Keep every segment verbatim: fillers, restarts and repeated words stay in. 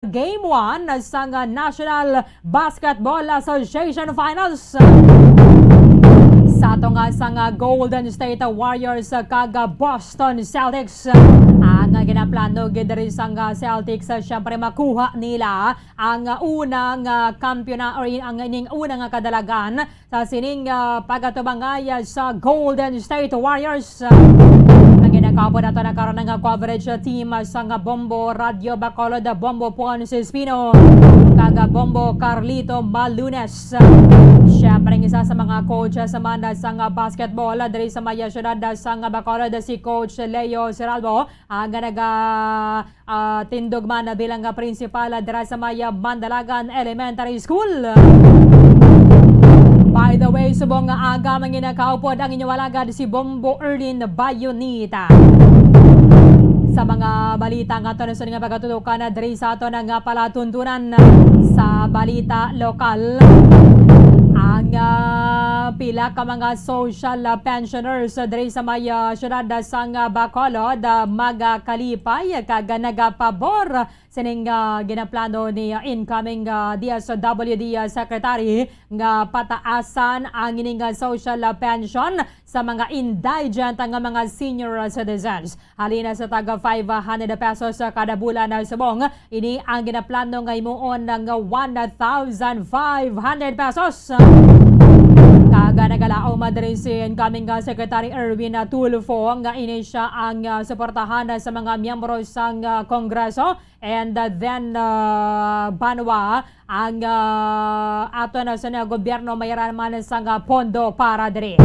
Game one sang National Basketball Association Finals. Sa tunga sang Golden State Warriors kag Boston Celtics. Ang ginaplano gid diri sang Celtics, syempre, makuha nila ang unang, ah, kampyona-, or in-, ang ining unang kadalagan sa sining, ah, pag-atubangay sa Golden State Warriors. Ang ginakapon nato na karon nga coverage team sang Bombo Radyo Bacolod, Bombo Ponce Espino, kag Bombo Carlito Malunes. Siyempre, ang isa sa mga coach sa man sang basketball diri sa may siyudad sang Bacolod, si Coach Leo Seralbo, ah, nga naga, ah, tindog man bilang, ah, prinsipal, ah, dira sa may, ah, Mandalagan Elementary School. By the way, subong nga aga, manginakaupod ang inyong alagad, si Bombo Erlin Bayonita. Sa mga balita nga aton sunod nga pagatutukan, ah, diri sa aton nga palatuntunan, ah, sa balita lokal, ang, ah, pila ka mga social, ah, pensioners, ah, diri sa may, ah, siyudad, ah, sang, ah, Bacolod, ah, magakalipay kag nagapabor sining, ah, ginaplano ni, ah, incoming, ah, D S W D, ah, Secretary nga pataasan ang ining, ah, social, ah, pension sa mga indigent nga mga senior, ah, citizens. Halin sa taga five hundred pesos sa kada bulan na subong, ini ang ginaplano nga himuon nga one thousand five hundred pesos. Kag nagalaom man diri si incoming, ah, Secretary Erwin, ah, Tulfo, nga ini siya ang, ah, suportahan sa mga miyembro sang, ah, Kongreso. And, ah, then, ah, banwa ang, ah, aton sa na gobyerno, mayra man sang, ah, pondo para diri.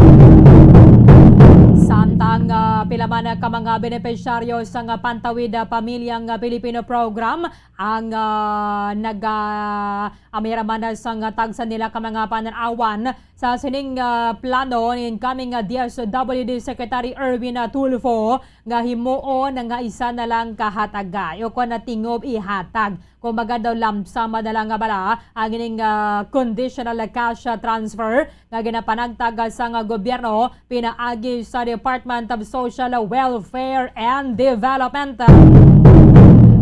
Samtang, ah, pila man ka mga benepisyaryo sang, ah, Pantawid, ah, Pamilyang, ah, Pilipino Program ang, ah, naga-, ah, mayra man sang, ah, tagsa nila ka mga panan-awan sa sining, ah, plano ni incoming, ah, D S W D Secretary Erwin, ah, Tulfo nga himuon nga isa na lang ka hatagay o kon natingob ihatag. Kumbaga daw, lump sum na lang nga bala ang ining, ah, conditional cash, ah, transfer nga ginapanagtag sang gobyerno pinaagi sa Department of Social Welfare and Development.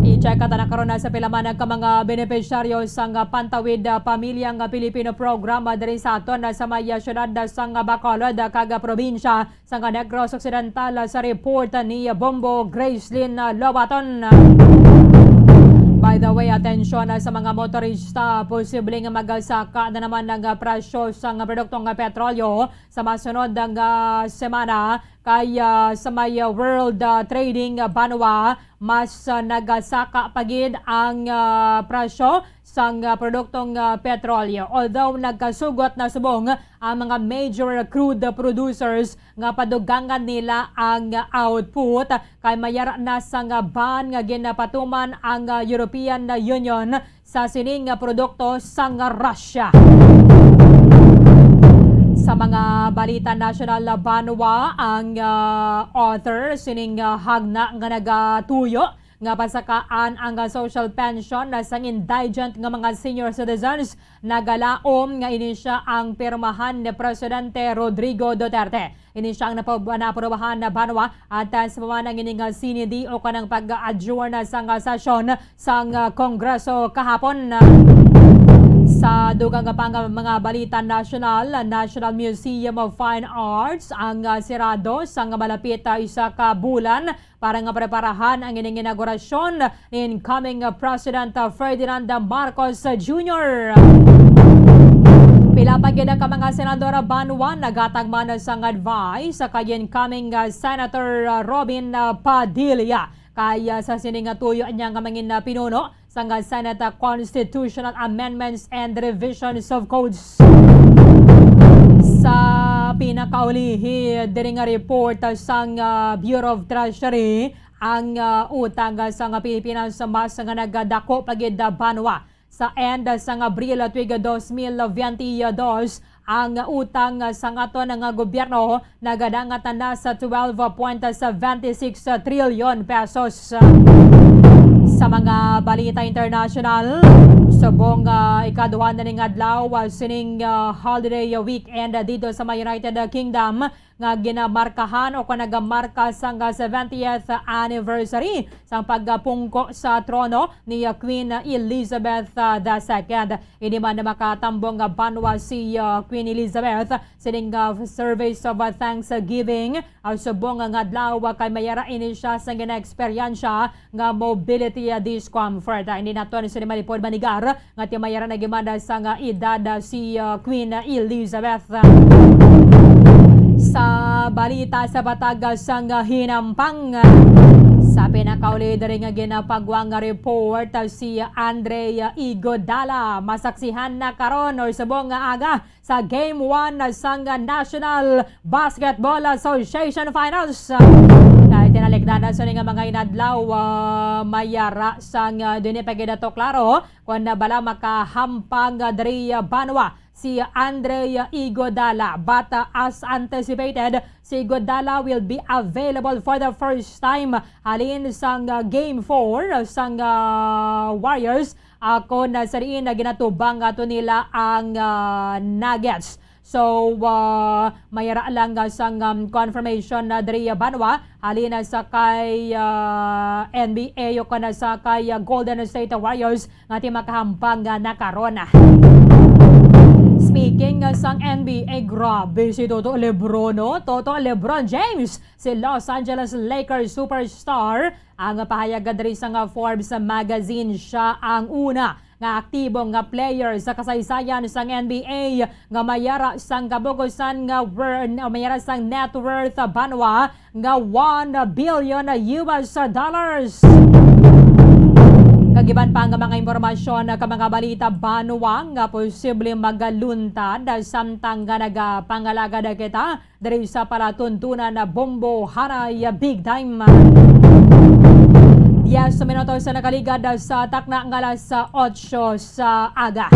I-check ta na karon na sa pila man ang ka mga benepisyaryo sang Pantawid, ah, Pamilyang Pilipino Program, ah, diri sa aton, ah, sa may, ah, siyudad, ah, sang Bacolod, ah, kag, ah, probinsya sang Negros Occidental, ah, sa report ni Bombo Gracelyn, ah, Lobaton. By the way, atensyon, ah, sa mga motorista, posible nga magasaka na naman ang, ah, presyo sang produktong, ah, petrolyo sa masunod nga semana, kay, ah, sa may, ah, World, ah, Trading, ah, Banwa, mas, ah, nagasaka pa gid ang, ah, presyo sang, ah, produktong, ah, petrolyo. Although nagkasugot na subong ang mga major crude producers nga padugangan nila ang output, kay mayara na sang ban nga ginapatuman ang, ah, European Union sa sining produkto sang Russia. Sa mga balita nasyonal, banwa, ang, ah, author sining, ah, hagna nga nagatuyo nga pasakaan ang, ah, social pension, ah, sang indigent nga mga senior citizens, nagalaom nga ini siya ang pirmahan ni Presidente Rodrigo Duterte. Ini siya ang napab-, naaprubahan na banwa at, ah, sa pamana nga ining, ah, sinidi o kanang pag-adjourn sang, ah, sesyon sang, ah, Kongreso kahapon. Sa dugang pa nga mga balita nasyonal, National Museum of Fine Arts ang, ah, sirado sang malapit, ah, isa ka bulan para nga preparahan ang ining inaugurasyon ni incoming, ah, President, ah, Ferdinand Marcos, ah, Junior. Pila pa gid ka mga senador, ah, banwa, naghatag man sang advice, ah, kay incoming, ah, Senator, ah, Robin, ah, Padilla. Kay, ah, sa sini nga tuyo niya nga mangin, ah, pinuno, sang Senate Constitutional Amendments and Revisions of Codes. Sa pinakaulihi diri nga report sang, ah, Bureau of Treasury, ang, ah, utang sang Pilipinas mas nga nagadako pa gid, ah, banwa. Sa end sang Abril tuig dos mil veinte dos, ang utang sang aton nga gobyerno nagadangat na sa twelve point seventy six trilyon pesos. Sa mga balita international, subong, ah, ikaduha na ning adlaw, ah, sining, ah, holiday weekend dito sa may United Kingdom, nga ginamarkahan o kon nagamarka sang seventieth anniversary sang pagpungko sa trono ni Queen Elizabeth, ah, the second. Hindi man makatambong nga banwa si, ah, Queen Elizabeth sining, ah, service of, ah, thanksgiving, ah, subong nga adlaw, ah, kay may ara ini siya sang gina-eksperyensya nga mobility, ah, discomfort. Ah, hindi naton sini malipod manigar nga ti may ara na gimanda sang, ah, edad, ah, si, ah, Queen Elizabeth. Sa balita sa patag sang, ah, hinampang, ah, sa pinakauli diri nga ginapagwa nga report, ah, si Andre, ah, Iguodala masaksihan na karon or subong nga aga sa Game one sang National Basketball Association Finals. Kay tinalikdan na sini nga mga inadlaw, ah, may ara sang, ah, dili pa gid ato klaro kon bala makahampang, ah, diri, ah, banwa si Andre Iguodala. But, ah, as anticipated, si Iguodala will be available for the first time halin sang, ah, Game four sang, ah, Warriors, ah, kon, ah, sa diin na ginatubang ato nila ang, ah, Nuggets. So, ah, may ara lang, ah, sang, um, confirmation na diri, ah, banwa halin na sa kay, ah, N B A o kana sa kay, ah, Golden State Warriors nga ti makahampang nga na karon. Speaking, ah, sang N B A, grabe si Toto LeBron, no? Toto LeBron James, si Los Angeles Lakers superstar, ang pahayag diri sang Forbes magazine. Siya ang una nga aktibo nga player sa kasaysayan sang N B A nga may ara sang kabugusan nga wor-, nga may ara sang net worth, ah, banwa nga one billion U S dollars. Kag iban pa nga mga impormasyon, ka mga balita banwa nga posible magaluntad samtang nga nagapangalagad kita diri sa palatuntunan na Bombo Hanay Big Time. Diyes minutos sa nakaligad sa takna nga alas otso sa aga.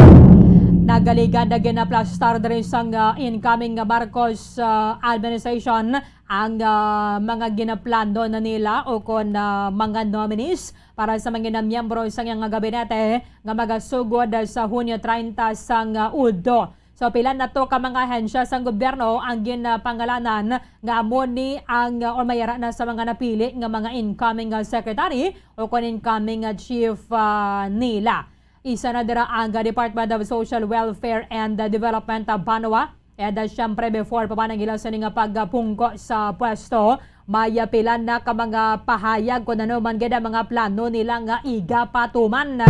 Nagaligad na ginaplastar diri sang, ah, incoming nga Marcos, ah, administration ang, ah, mga ginaplano na nila o kon, ah, mga nominees para sa mga miyembro sa iyang gabinete nga magasugod sa Hunyo treinta sang, ah, udto. So, pila na to ka mga ahensya sang gobyerno ang ginapangalanan nga amo ni ang, ah, or may ara na sa mga napili nga mga incoming, ah, secretary o kon incoming, ah, chief, ah, nila. Isa na dira ang, ah, Department of Social Welfare and, ah, Development, ah, banwa. And, ah, syempre, before pa man ang ila sini nga pagpungko sa pwesto, may, ah, pila na ka mga pahayag kung ano man gid ang mga plano nila nga igapatuman.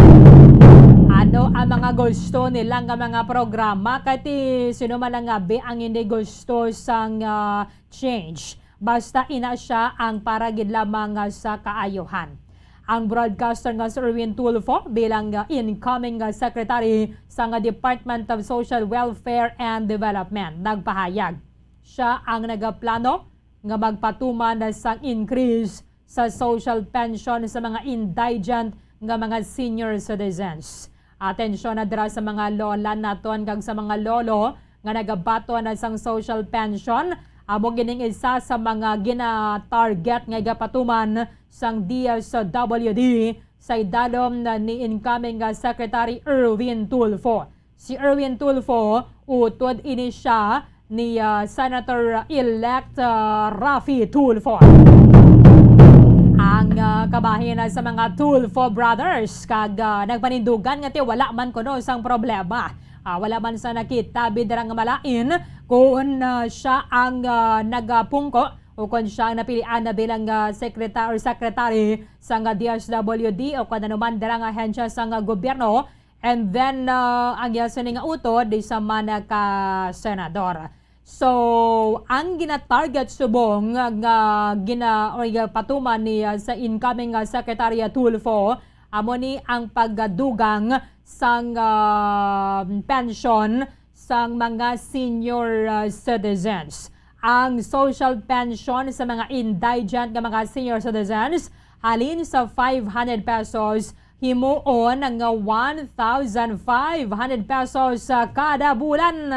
Ano ang mga gusto nila nga mga programa? Kay ti sino man lang abi ang hindi gusto sang, ah, change, basta ina siya ang para gid lamang, ah, sa kaayuhan. Ang broadcaster nga si Erwin Tulfo bilang, ah, incoming, ah, secretary sa nga Department of Social Welfare and Development nagpahayag siya ang nagaplano nga magpatuman sang increase sa social pension sa mga indigent nga mga senior citizens. Atensyon na dira sa mga lola naton kag sa mga lolo nga nagabaton na sang social pension. Amo gining isa sa mga gina-target nga igapatuman sang D S W D sa idalom na ni incoming nga Secretary Erwin Tulfo. Si Erwin Tulfo, utod ini siya ni, ah, Senator-elect, ah, Raffy Tulfo. Ang, ah, kabahin na sa mga Tulfo brothers kag, ah, nagpanindugan nga ti wala man kuno sang problema. Ah, wala man sa nakita bidara nga malain kung, ah, siya ang, ah, nagapungko o kung siya ang napilian na bilang, ah, sekretar-, secretary sa nga D S W D o kung ano man dira nga ahensya sa nga gobyerno. And then, ah, ang iya sini nga utod, di sa man ka senador. So, ang gina-target subong nga gina-, o gapatuman ni, ah, sa incoming, ah, Secretary Tulfo, amo ni ang pagdugang sang, ah, pensyon sang mga senior, ah, citizens. Ang social pension sa mga indigent nga mga senior citizens halin sa five hundred pesos himuon nga one thousand five hundred pesos sa kada bulan.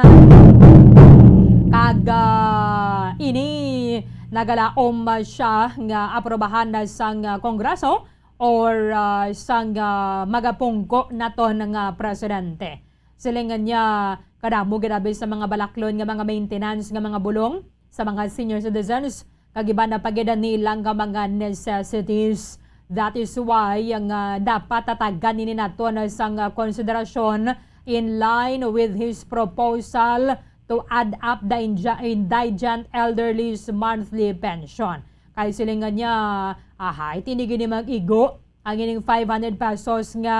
Kag, ah, ini nagalaom siya nga aprobahan na sang, ah, Kongreso or, ah, sang, ah, magapungko naton nga presidente. Siling niya, kadamo gid abi sa mga balaklon nga mga maintenance nga mga bulong sa mga senior citizens kag iban na pa gid nila nga mga necessities. That is why nga dapat tatagan ini naton sang konsiderasyon in line with his proposal to add up the inja-, indigent elderly's monthly pension. Kay siling nga niya, ahay, tini gini mag-igo ang ining five hundred pesos nga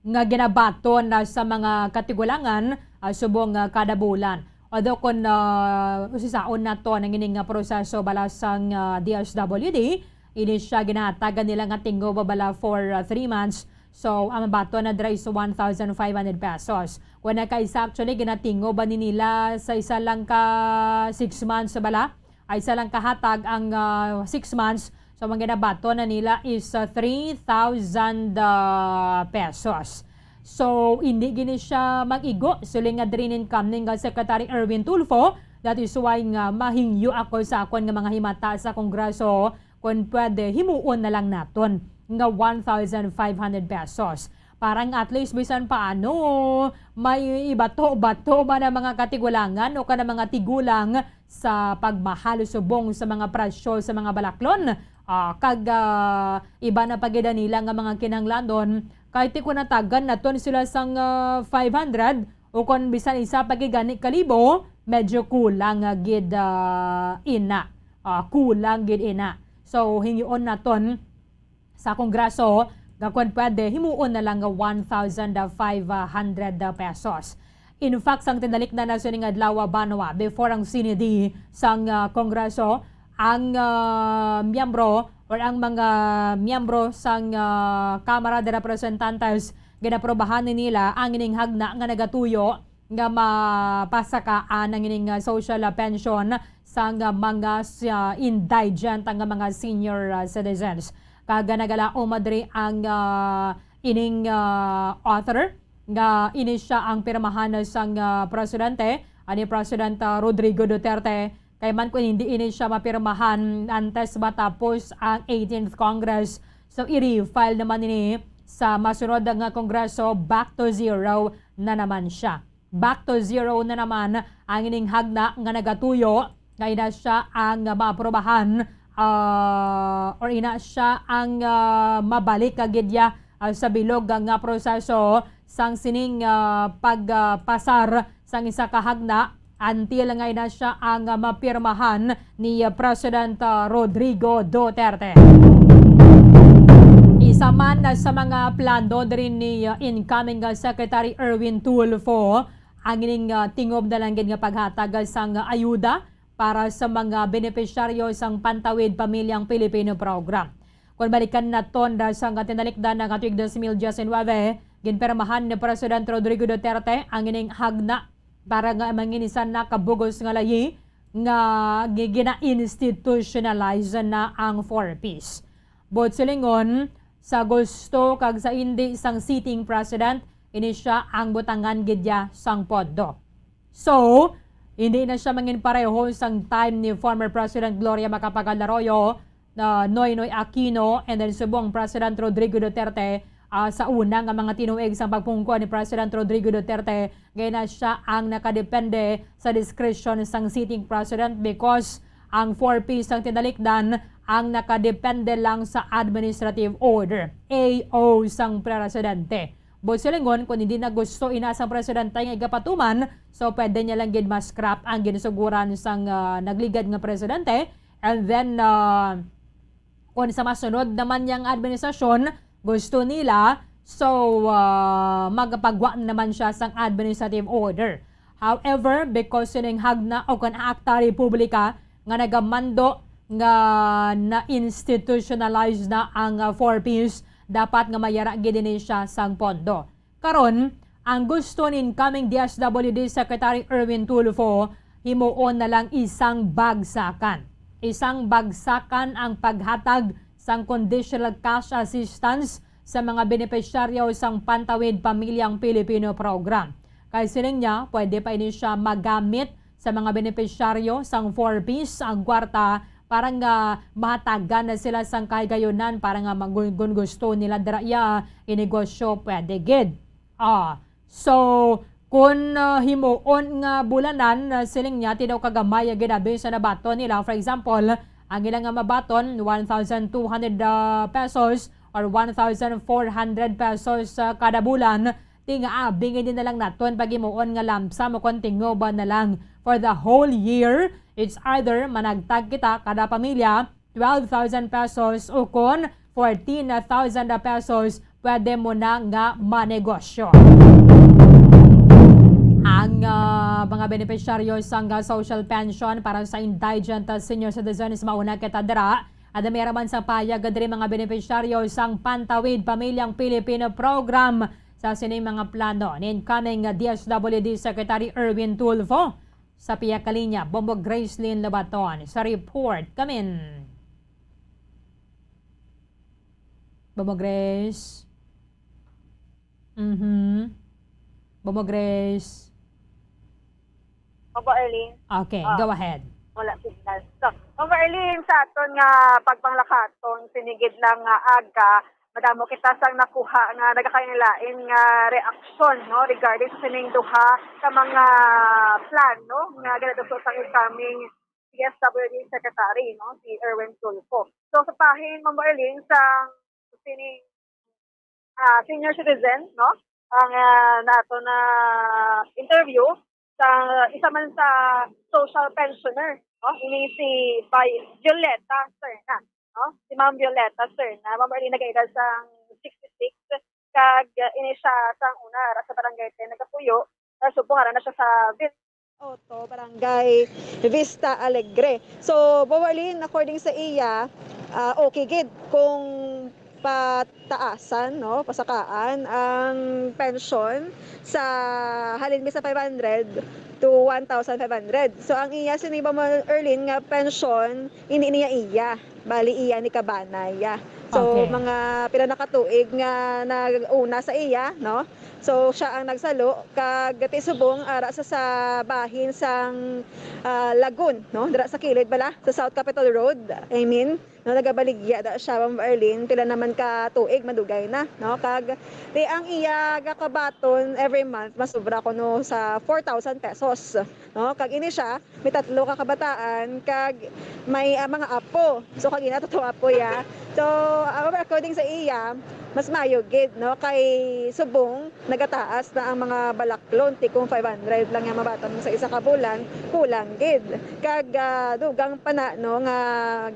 nga ginabaton na sa mga katigulangan, ah, subong, ah, kada bulan. Although kung, ah, usisaon naton ang ining, ah, proseso bala sang, ah, D S W D, ini siya ginahatagan nila nga tingob bala for, ah, three months. So, ang baton na dira is one thousand five hundred pesos. Kung nakaisa, actually, ginatingob ni nila sa isa lang ka six months bala, ay isa lang kahatag ang, ah, six months. So, ang ginabaton na nila is, ah, three thousand, ah, pesos. So, hindi gini siya mag-igo, siling nga diri ni incoming nga Secretary Erwin Tulfo. That is why nga mahingyo ako sa akon nga mga himata sa Kongreso, kung pwede, himuon na lang naton nga one thousand five hundred pesos. Para nga at least bisan paano, may ibato-bato man ang mga katigulangan o kanang mga tigulang sa pagmahal subong sa mga presyo sa mga balaklon, ah, kag, ah, iba na pa gid nila nga mga kinahanglanon. Kay ti kun natagan naton sila sang, ah, five hundred o kon bisan isa pa gid gani ka libo, medyo kulang nga gid, ah, ina. Ah, kulang gid ina. So, hingyoon naton sa Kongreso nga kung pwede, himuon na lang nga one thousand five hundred pesos. In fact, sang tinalikdan na sining adlaw, Banwa, before ang CNED sang, ah, Kongreso, ang, ah, miyembro or ang mga miyembro sang, ah, Kamara de Representantes, ginaprobahan ni nila ang ining hagna nga nagatuyo nga mapasakaan ang ining, ah, social, ah, pension sang, ah, mga sa indigent nga mga senior, ah, citizens. Kag, ah, nagalaom diri ang, ah, ining, ah, author nga ini siya ang pirmahan sang, ah, presidente, ani President, ah, Rodrigo Duterte. Kay man kung hindi ini siya mapirmahan antes matapos ang eighteenth Congress, so i-refile naman ini sa masunod nga Kongreso, back to zero na naman siya. Back to zero na naman ang ining hagna nga nagatuyo nga ina siya ang maaprobahan, ah, or ina siya ang, ah, mabalik ka gid ya, ah, sa bilog nga proseso sang sining, ah, pagpasar sang isa ka hagna until nga ina siya ang, ah, mapirmahan ni, ah, President, ah, Rodrigo Duterte. Isa man, ah, sa mga plano diri ni, ah, incoming, ah, Secretary Erwin Tulfo ang ining, ah, tingob na lang gid nga paghatag sang ayuda para sa mga benepisyaryo sang Pantawid Pamilyang Pilipino Program. Kung balikan naton, ah, sang tinalikdan nga tuig dos mil diecinuebe, ginpirmahan ni President Rodrigo Duterte ang ining hagna para nga mangin isa na ka bug-os nga layi nga gi-, gina-institutionalize na ang four Ps. Buot silingon, sa gusto kag sa indi sang sitting president, ini siya ang butangan gid ya sang pondo. So, hindi na siya mangin pareho sang time ni former President Gloria Macapagal Arroyo, na Noynoy Aquino, and then subong President Rodrigo Duterte, ah, sa una nga mga tinuig sang pagpungko ni President Rodrigo Duterte, kay na siya ang nakadepende sa discretion sang sitting president because ang four Ps sang tinalikdan ang nakadepende lang sa administrative order, A O, sang presidente. Buot silingon, kung hindi na gusto ina sang presidente nga igapatuman, so pwede niya lang gid ma-scrap ang ginsuguran sang, ah, nagligad nga presidente. And then, ah, kung sa masunod naman niyang administrasyon, gusto nila, so, ah, magpagwa naman siya sang administrative order. However, because sining hagna o kon akta republika nga nagamando nga na-institutionalize na ang, ah, four Ps, dapat nga mayara gid ini siya sang pondo. Karon, ang gusto ni incoming D S W D Secretary Erwin Tulfo, himuon na lang isang bagsakan. Isang bagsakan ang paghatag sang conditional cash assistance sa mga benepisyaryo sang Pantawid Pamilyang Pilipino Program. Kay siling niya, pwede pa ini siya magamit sa mga benepisyaryo sang four Ps ang kwarta para nga mahatagan na sila sang kahigayunan para nga magun-, gun gusto nila dira iya inegosyo, pwede gid. Ah, so, Kon, ah, himuon nga bulanan, ah, siling niya, ti daw kagamay ang ginabi sa nabaton nila. For example, ang ila nga mabaton, one thousand two hundred, ah, pesos or one thousand four hundred pesos, ah, kada bulan, ti nga abi nga din na lang naton paghimuon nga lump sum o kon tinguban na lang. For the whole year, it's either managtag kita kada pamilya, twelve thousand pesos o kon fourteen thousand pesos, pwede mo na nga manegosyo. Ang, ah, mga benepisyaryo sang, ah, social pension para sa indigent, ah, senior citizens, mauna kita dira. Ada may raman sa payag diri mga benepisyaryo sang Pantawid Pamilyang Pilipino Program. Sa sining mga plano ni incoming D S W D Secretary Erwin Tulfo, sa pihak ka linya, Bombo Gracelyn Lobaton. Sa report, kamin. Bombo Grace. Mhm. Bombo Grace. Opo, Arlene. Okay, Ah. go ahead. Wala signal. So, Ma'am Arlene, sa aton nga pagpanglakaton, sinigid lang nga aga, madamo kita sang nakuha nga nagakalain-lain nga reaksyon, no, regarding sa sining duha ka mga plano nga ginaduso sang incoming D S W D Secretary, no, si Erwin Tulfo. So, sa bahin, Ma'am Arlene, sa sining, ah, senior citizen, no, ang, ah, nato na interview sa isa man sa social pensioner, no, ini si Bay Violeta Serna, no, si Ma'am Violeta Serna, Ma'am Arlene, nag-edad sang sixty-six, kag, ah, ini siya sang una ara sa barangay ten nagapuyo, sa subong ara na siya sa Vil-, Otto, Barangay Vista Alegre. So, Ma'am Arlene, according sa iya, ah, okay gid kung pataasan, no, pasakaan ang pensyon sa halin mi sa five hundred to one thousand five hundred. So, ang iya sini, Ma'am Arlene, nga pensyon, hindi niya iya. Bali, iya ni kabanay, ah. So, Okay. mga pila na ka tuig nga nag-una sa iya, no? So, siya ang nagsalo, kag ti subong ara sa, sa bahin sang, ah, Lagun, no? Dira sa kilid bala, sa South Capitol Road, I mean, no, nagabaligya da siya, Ma'am Arlene, pila naman ka tuig, madugay na, no? Kag ti ang iya gakabaton every month, masubra kuno sa four thousand pesos, no? Kag ini siya, may tatlo ka kabataan, kag may, ah, mga apo. So, kag ina, tatlo apo, ya. So, ah, according sa iya, mas maayo gid, no? Kay subong, nagataas na ang mga balaklon, ti kung five hundred lang ang mabaton mo sa isa ka bulan, kulang gid. Kag, ah, dugang pa na, no, nga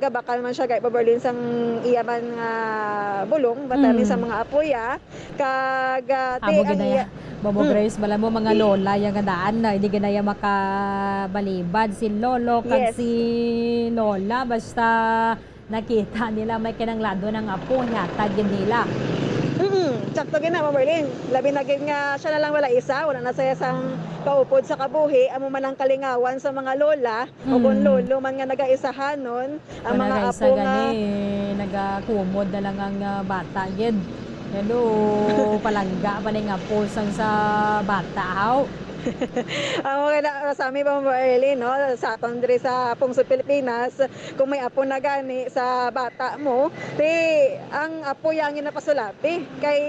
gabakal man siya kay Boberlin sang iya man nga bulong, batamin sa Mm. mga apo, ya. Kag, ah, ti Amo ang gid na iya, ya. Bobo Hmm. Grace, bala mo mga lola, yang nga daan na, hindi gid na ya makabalibad si lolo kag Yes. si lola. Basta nakita nila may kinangladon ang apo, hatag gid nila. Mm, sakto gid na, Ma'am Merlin. Labi na gid nga siya na lang wala isa, wala na siya sang kaupod sa kabuhi, amo man ang kalingawan sa mga lola, o kung Mm. lolo man nga nagaisahanon, ang Kung mga nagaisa apo nga gani, nagakumod na lang ang, ah, bata gid. Hello, palangga pa ning apo sang sa bata, haw? Amo gid na, sa amin, Ma'am Merlin, no, sa aton diri sa Pungsod Pilipinas, kung may apo na gani sa bata mo, ti ang apo yang ginapasulati. Kay,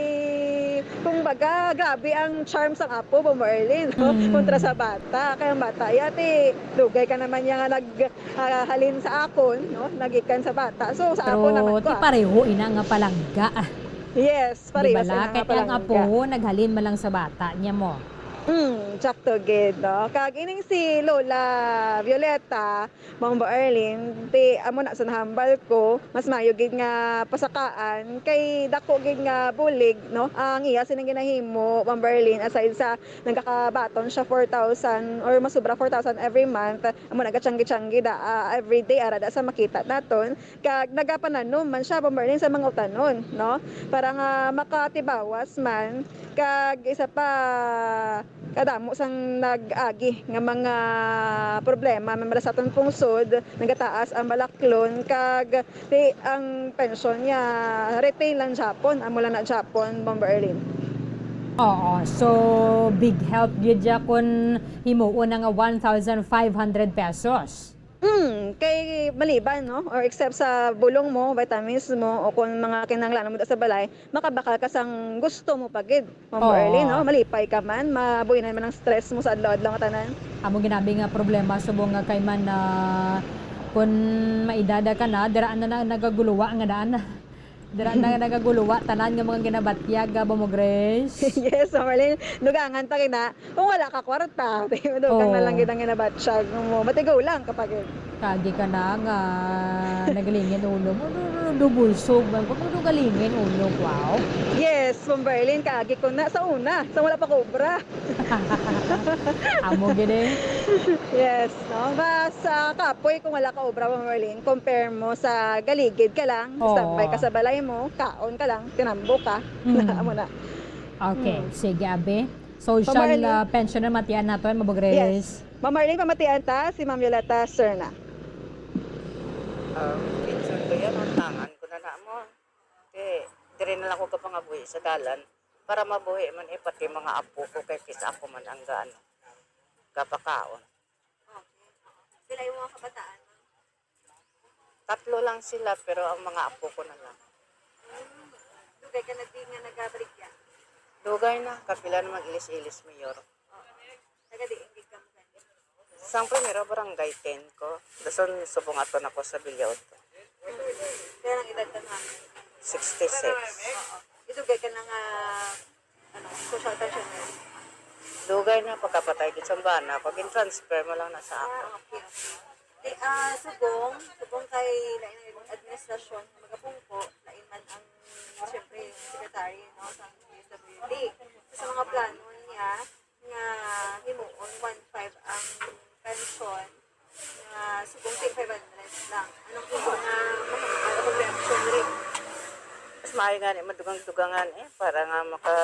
kumbaga, grabe ang charm sang apo, Ma'am Merlin, no, Mm. kontra sa bata. Kay ang bata, ya, ti dugay ka naman niya nga nag-, ah, halin sa akon, no, nagikan sa bata. So, sa Pero apo naman ko, ti ah. pareho ina nga palangga. Yes, Di pareho bala? Sila nga Kay ang palangga. Apo, naghalin man lang sa bata niya mo. Mm, sakto gid, no? Kag ining si Lola Violeta, Ma'am Arlene, ti amo na sa nahambal ko, mas maayo gid nga pasakaan kay dako gid nga bulig, no? Ang iya sining ginahimo, Ma'am Arlene, aside sa nagakabaton siya four thousand or masubra four thousand every month, amo nagachanggi-changgi da, ah, every day, ara da sa makita naton. Kag nagapananom man siya, Bomberlin, sa mga utanon, no? Para nga makatibawas man. Kag isa pa, kadamo sang nag-agi nga mga problema, may mara sa aton pungsod, nagataas ang balaklon, kag ti-, ang pensyon niya, retail lang Japon, amo lang na Japon, Bomberlin. Oo, so big help gyud siya kun himuon na nga one thousand five hundred pesos. Hmm, kay maliban, no, or except sa bulong mo, vitamins mo, o kung mga kinahanglanon mo sa balay, makabakal ka sang gusto mo pa gid. Ma'am Berlin, no? Oo. Malipay ka man, mabuhinan man ang stress mo sa adlaw-adlaw nga tanan. Amo ginabi nga problema subong nga kay man, ah, kun maedad ka na, dira na, na nagaguluwa nga daan. Dira na nagaguluwa tanan nga mga ginabatyag, ah, Ma'am Grace. Yes, Ma'am Berlin. Dugangan pa gina. Kung wala ka kwarta, dugang na lang Oo. gid ang ginabatyag mo. Matigo lang kapag Kagi ka na nga nagalingin ulo mo. Du-, du-, du-, bulsog man ko. Du-, du-, galingin ulo. Wow. Yes, Ma'am Berlin, kaagi ko na sa una, sa wala pa ko obra. Amo gid eh. Yes, no? Mas, ah, kapoy kung wala ka obra, Ma'am Merlin, compare mo sa galigid ka lang, Oo. standby ka sa balay mo, kaon ka lang, tinambo ka. Mm. Amo na. Okay, Mm. sige, abi. Social, Ma'am Merlin. ah, pension na matian nato, Ma'am Grace. Yes. Ma'am Merlin, pamatian ta si Ma'am Violeta Serna. Ah, pension ko yan, ang tangan ko na na mo. Kay, diri na lang ko kapangabuhi sa dalan para mabuhi man eh, pati mga apo ko, kay kis ako man ang gaano, gapakaon. Okay. Pila yung mga kabataan, ma'am? Tatlo lang sila, pero ang mga apo ko na lang. Hmm. Dugay ka na di nga nagabaligya? Dugay na, kapila na mag-ilis-ilis, Mayor. Oo. Taga diin gid ka mo gani? Sang primero, barangay ten ko. Dason, subong ato na ko sa Villa Otto. Kaya ang edad ka na? Sixty-six. Oo. Idugay ka na nga, ano, social pensioner? Dugay na, pagkapatay gid sa bana ko, gin-transfer mo lang na sa ako. Ah, okay, okay. Di, ah, subong, subong kay lain ang administrasyon, magapungko, lain man ang, siyempre, secretary, no, sa D S W D. Sa mga plano niya, nga himuon one five ang pensyon, nga subong tag five hundred lang. Anong imo nga mahambal o reaksyon diri? Mas maayo gani madugang-dugangan eh, para nga maka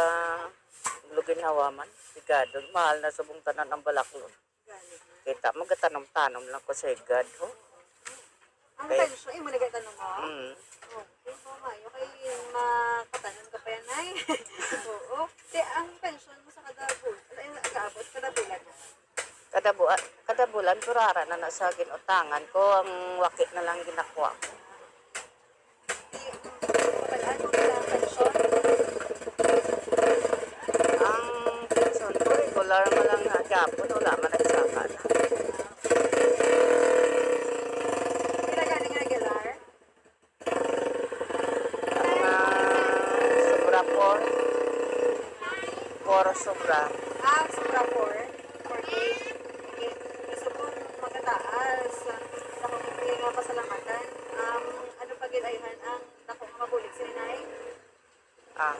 luginhawa man. Sigado, mahal na subong tanan ang balaklon. Gani. Kita mo, gatanom-tanom lang ko sa higad, ho. Ang Kay pensyon, imo nagatanom mo? Mm. Okay, so maayo kay makatanom ka pa yan, ay. Oo. Te, ang pensyon mo sa kada bul-, ay, nag-aabot, kada bulan na? Kada bu-, kada bulan, pero ara na na sa ginutangan ko, ang waki na lang ginakuha ko. Di, ano ka lang, pensyon? Ang pensyon ko, regular mo lang nga gapon, wala man nagsaka na. Pila gani nga regular? Mga sobra four. Four sobra. Ah, sobra four. Four K. Okay. Gusto ko magkataas. Ako nga pasalamatan. Um, ano pa gid ayhan ang dako nga mabulig sa inay? Ah.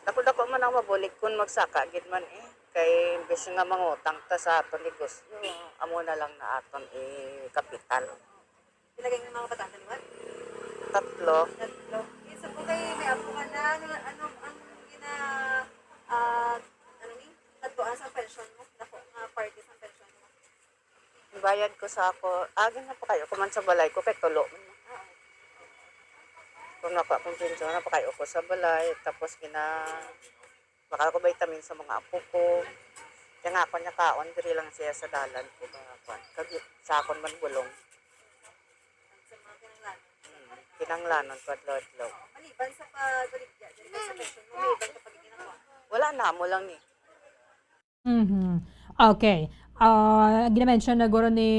Dako-dako man ang mabulig kung magsaka gid man eh. Kay imbes nga mangutang ta sa aton negosyo, amo na lang na aton ikapital. Ilagay ng mga bata na liwat? Tatlo. Tatlo. Isa po kay may apo ka na, ano, ano ang gina-, ah, ano ni? Tatlo ang sa pension mo? Dako nga parte sa pension mo? Bayad ko sa ako, agi na pa kayo, kuman sa balay ko, kay tulo man. Ah, okay. Kung nakuha kong pension, na pa kayo ko sa balay, tapos gina-, baka ako vitamin sa mga apo ko. Kaya nga ako niya kaon, diri lang siya sa dalan ko, mga kwan. Kag sa akon man bulong. Sa mga kinahanglanon. Hmm, kinahanglanon ko adlaw-adlaw. Maliban sa pagbaligya, diri sa pension mo, may iban ka pa gid ginagawa? Wala na, amo lang ni. Mhm. Okay. Ah, gina-mention na guro ni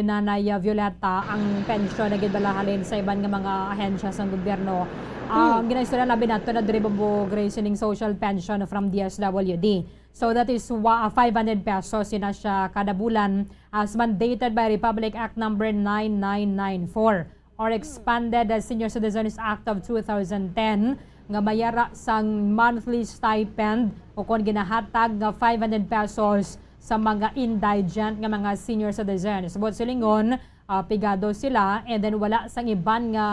Nanay, ah, Violeta ang pensyon na ginbalahalin sa iban nga mga ahensya sang gobyerno. Ah, Hmm. Ginaistorya labi nato na diri, Bobo Grace, ining social pension from D S W D. So that is wa-, five hundred pesos, ina siya kada bulan, as mandated by Republic Act number nine nine nine four. Or expanded the Senior Citizens Act of two thousand ten nga mayara sang monthly stipend o kon ginahatag nga five hundred pesos sa mga indigent nga mga senior citizens. Buot silingon, ah, pigado sila and then wala sang iban nga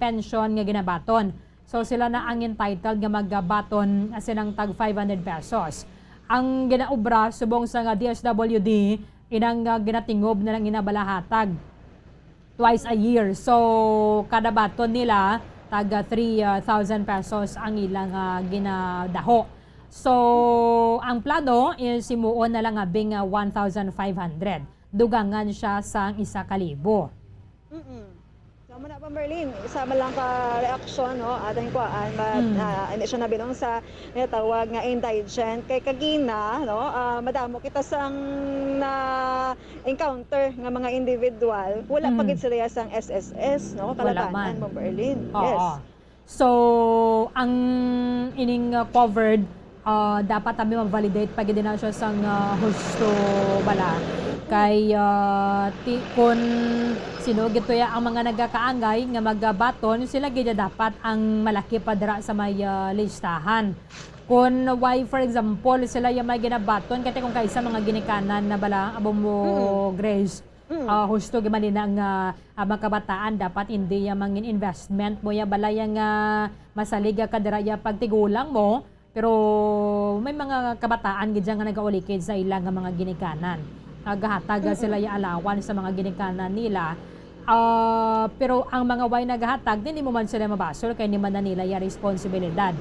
pensyon nga ginabaton. So sila na ang entitled nga magabaton sina nga tag five hundred pesos. Ang ginaobra subong sa nga D S W D, inang, ah, ginatingob na lang ginabalahatag twice a year. So, kada baton nila, taga three thousand pesos ang ilang, ah, ginadaho. So, ang plano is himuon na lang abing, ah, one thousand five hundred. dugangan siya sang isa ka libo. Mm-mm. So, amo na, Ma'am Merlin, isa man lang ka reaksyon, no? Ating kuhaan, but, Mm. ah, hindi siya nabilong sa natawag nga indigent. Kay kagina, no, ah, madamo kita sang na-encounter nga mga individual, wala pa Mm. gid sila sang S S S, no? Wala Kalabanan, man. Ma'am Merlin. Oo. Yes. So, ang ining, uh, covered, uh, dapat kami ma-validate pa gid na siya sang, uh, husto bala. Kay, uh, ti-, kun sino gid tuya ang mga nagakaangay nga magabaton, sila gid dapat ang malaki pa dira sa may, uh, listahan. Kun why, for example, sila yung may ginabaton, kaya kung kaisa mga ginikanan na bala, abo mo, Mm. Grace, Mm. ah, husto gid man din ang, ah, ang mga kabataan dapat hindi, ah, mangin investment mo ya balay nga masalig ka dira ya pagtigulang mo, pero may mga kabataan gid dyan nga nagaulikid sa ila nga mga ginikanan. Nagahatag, ah, sila Mm-mm. ya allowance sa mga ginikanan nila. Ah, pero ang mga way nagahatag, hindi mo man sila mabasol kay hindi man na nila ya responsibilidad.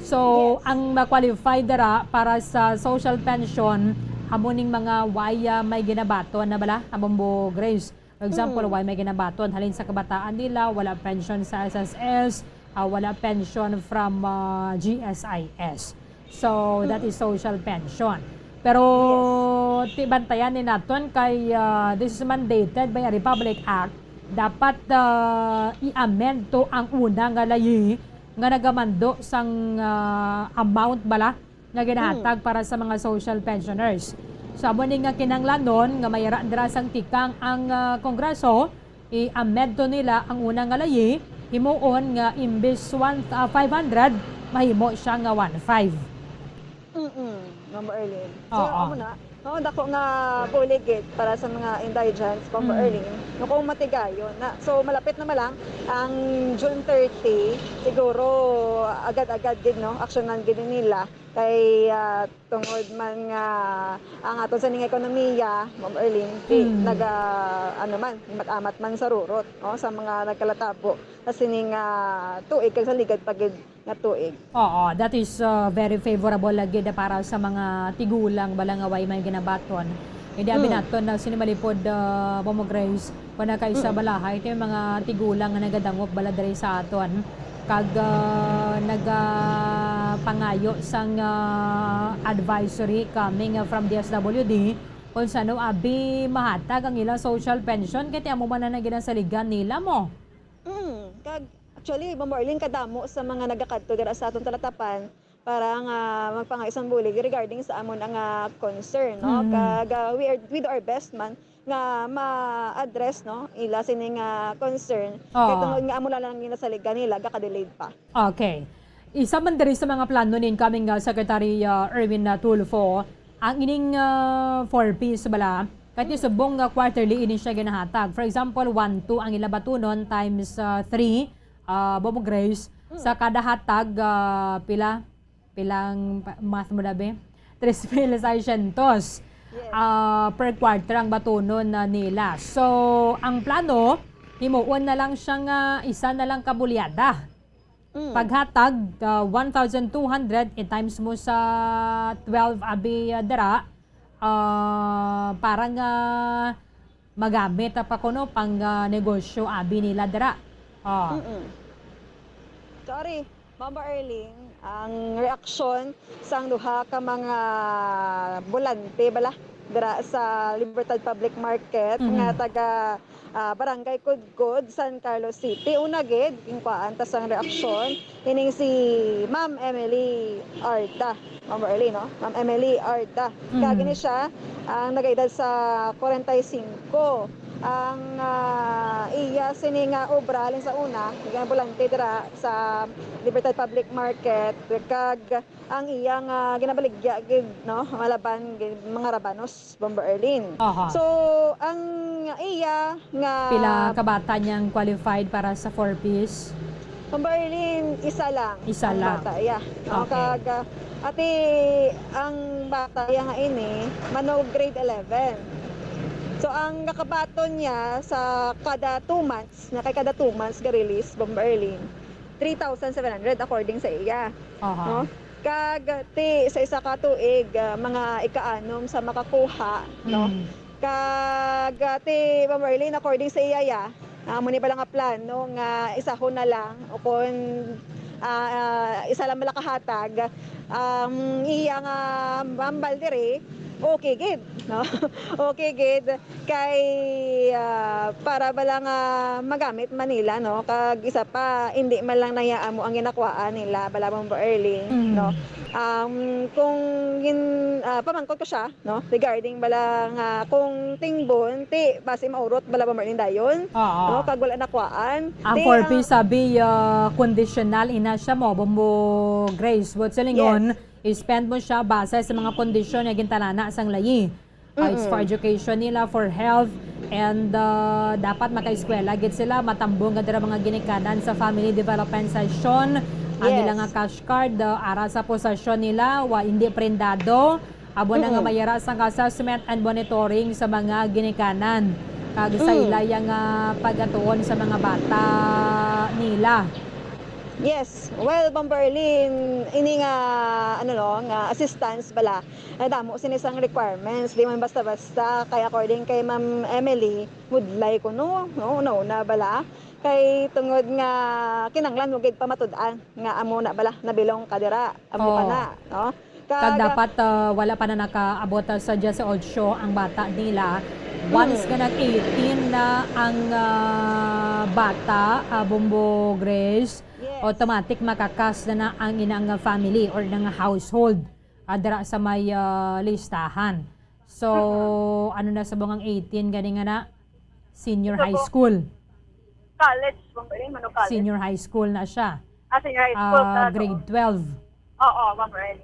So, Yes. ang ma-qualify dira para sa social pension, amo ning mga way, ah, may ginabaton na bala, amo mo, Grace. For example, Mm. wala may ginabaton halin sa kabataan nila, wala pension sa S S S, ah, wala pension from, ah, G S I S. So, that Mm. is social pension. Pero Yes. ti-, bantayan ni naton kay, ah, this is mandated by a Republic Act. Dapat, ah, i-amend to ang una nga layi nga nagamando sang, ah, amount bala nga ginahatag Mm. para sa mga social pensioners. Sa amo ni nga kinahanglanon nga mayara dira sang tikang ang, ah, Kongreso, i-amend to nila ang una nga layi, himuon nga imbis one, ah, five hundred, mahimo siya nga one five. Mm-mm, Ma'am Arlene. So, Oo. amo na. Oo, dako nga bulig gid para sa mga indigents, Ma'am Mm. Arlene. No, kung matigayon na. So, malapit na man lang ang June thirty, siguro agad-agad gid, no, aksyonan gid nila. Kay, ah, tungod man nga ang aton sining ekonomiya, Ma'am Erlyn, di Mm. naga-, ano man, amat-amat man sa rurot, no, sa mga nagkalatabo sa sining, ah, tuig kag sa ligad pa gid nga tuig. Oo, that is, uh, very favorable lagi na para sa mga tigulang bala nga way may ginabaton. Hindi abi Mm. naton na sini malipod, uh, Momo Grace, kung nakaisa Mm. balahay, ito yung mga tigulang nga nagadangop bala diri sa aton. Kag, uh, nagapangayo sang, uh, advisory coming, uh, from D S W D kung sano abi mahatag ang ilang social pension, kay ti amo man na ginasaligan nila mo. Mm, kag actually, Ma'am Marlene, kadamo sa mga nagakadto dira sa atong talatapan para nga magpangayo sang bulig regarding sa amon nga concern, no? Mm. Kag, ah, we are, we do our best man nga ma-address, no, ila sini nga concern. Kay Oo. tungod nga amo lang ginasaligan nila, gaka-delayed pa. Okay. Isa man diri sa mga plano ni incoming, ah, Secretary, ah, Erwin, ah, Tulfo, ang ining, ah, four Ps bala, kay Mm. subong nga quarterly ini siya ginahatag. For example, one two ang ila batunon times, ah, three, ah, Bobo Grace, Mm. sa kada hatag, ah, pila? Pilang pa-, math mo na, be? Tres mil seiscientos, Yes. ah, per quarter ang batunon na nila. So, ang plano, himuon na lang siya nga isa na lang ka bulyada. Mm. Paghatag, ah, one thousand two hundred i-times mo sa twelve abi, ah, dira, ah, para nga magamit pa kuno pang, ah, negosyo abi nila dira. Ah. Mm-mm. Sorry, Mama Erling, ang reaksyon sang duha ka mga bolante bala dira sa Libertad Public Market Mhm. nga taga, ah, Barangay Kudkod, San Carlos City. Una gid, ginkuhaan ta sang reaksyon ining si Ma'am Emily Arda. Ma'am Erling, no? Ma'am Emily Arda. Mhm. Kag ini siya ang nagaedad sa kwarenta y singko. Ang, ah, iya sini nga obra halin sa una, nga bolante dira sa Libertad Public Market, kag ang iya nga ginabaligya gid, no, malaban gid mga rabanos, Bomber Erlin. Aha. So, ang iya nga Pila ka bata niyang qualified para sa four Ps? Bomber Erlin, isa lang Isa ang lang. bata, yeah. No, Okay. kag, ah, ati, ang bata iya nga ini, mano grade eleven. So, ang nakabaton niya sa kada two months, na kay kada two months ga-release, Bomber Erlin, three thousand seven hundred according sa iya. Aha. No? Kag ti sa isa ka tuig, ah, mga ikaanom sa makakuha, no? Mm. Kag, ah, ti Ma'am Arlene, according sa iya, ya, amo ni bala nga plano nga isahon na lang o kon, ah, ah, isa lang bala kahatag ang iya nga hambal diri, okay gid, no? Okay gid kay, ah, para bala nga magamit man nila, no? Kag isa pa, hindi man lang naya amo ang ginakuhaan nila, bala, Ma'am Arlene, Mm. no? Um, kung gin-, ah, pamangkot ko siya, no? Regarding bala nga kung tingbon, ti basi maurot bala ba, Marlene, dayon? Oo. No? Kag wala nakuhaan. Ang Ti four P ang sabi, ah, conditional ina siya mo, Bombo Grace. But silingon, Yes. i-spend mo siya base sa mga kondisyon nga gintalana sang layi. Ah, it's for Mm-mm. education nila, for health, and, ah, dapat makaeskwela gid sila, matambong nga dira mga ginikanan sa family development session. Ang Yes. ilang nga cash card, ah, ara sa posesyon nila, wa, hindi prendado. Abo na nga Mm. mayara sang assessment and monitoring sa mga ginikanan kag sa Mm. ila ya nga pagatuon sa mga bata nila. Yes. Well, Ma'am Berlin, ini nga, ano, no, nga assistance bala, nadamo sini sang requirements. Di man basta-basta. Kay according kay Ma'am Emily, mudlay kuno, no, una-una bala. Kay tungod nga kinahanglan mo gid pamatud-an nga amo na bala, nabilong ka dira, amo ka Oh. na, no? Kag Kag dapat, ah, wala pa na nakaabot, ah, sa diyes otso ang bata nila. Once Mm. nga nag eighteen na ang, ah, bata, ah, Bombo Grace, Yes. automatic makakas na na ang inang family or inang household, ah, dira sa may, ah, listahan. So, Mm-mm. ano na sa bungang eighteen gani nga na? Senior Ito high po. school. College, Ma'am Berlin, ano, college? Senior high school na siya. Ah, senior high school Ah, na to. grade twelve. Oo, Ma'am Berlin.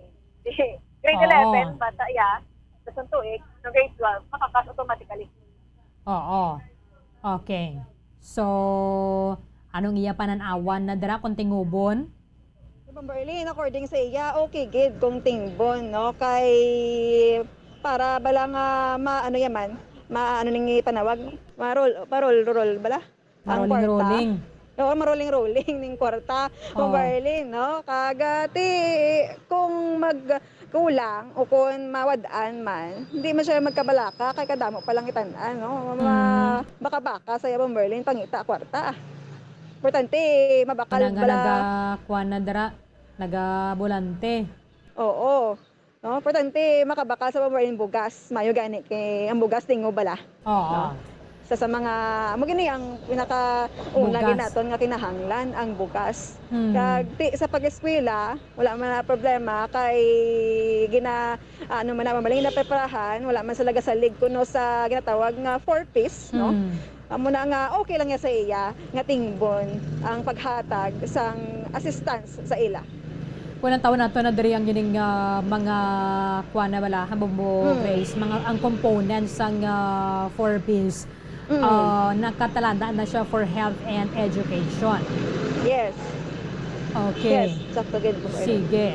Grade Oo. eleven, bata, ya. Tapos ang tuig, no, grade twelve, makakas automatically. Oo. Okay. So, anong iya panan-awan na dira kung tingubon? Si Ma'am Berlin, according sa iya, okay gid kung tingbon, no? Kay para bala nga ma-, ano yaman, ma-, ano ning ipanawag? Marol-, parol-rol bala? Ang Maroling kwarta. Rolling. Oo, maroling-rolling ning kwarta, Ma'am Oo. Berlin, no? Kag, ah, ti, kung magkulang o kung mawad-an man, hindi man siya magkabalaka, kay kadamo pa lang itan-an, no? Ma-, Mm. baka-baka sa iya, Ma'am Berlin, pangita kwarta. Importante, mabakal Wala nga bala. Nagakuan na dira, nagabulante. Oo. No? Importante, makabakal sa pambaling bugas. Mayo gani kay ang bugas tingob bala. Oo. No? Sa, sa mga, amo gini ang pinakauna Bugas. ginaton nga kinahanglan, ang bugas. Mm. Kag ti, sa pag-eskwela, wala man na problema kay gina-, ano man na, mamaling na preparahan, wala man sila gasalig kuno sa ginatawag nga four Ps, no? Mm. Amo na nga okay lang niya sa iya nga tingbon ang paghatag sang assistance sa ila. Kung ang taon nato na diri ang gining, ah, mga kuan na bala, Bombo Mm. Grace, mga ang components sang, ah, four Ps, Mm. ah, nakatalana na siya for health and education. Yes. Okay. Yes, sakto gid po, Erwin. Sige.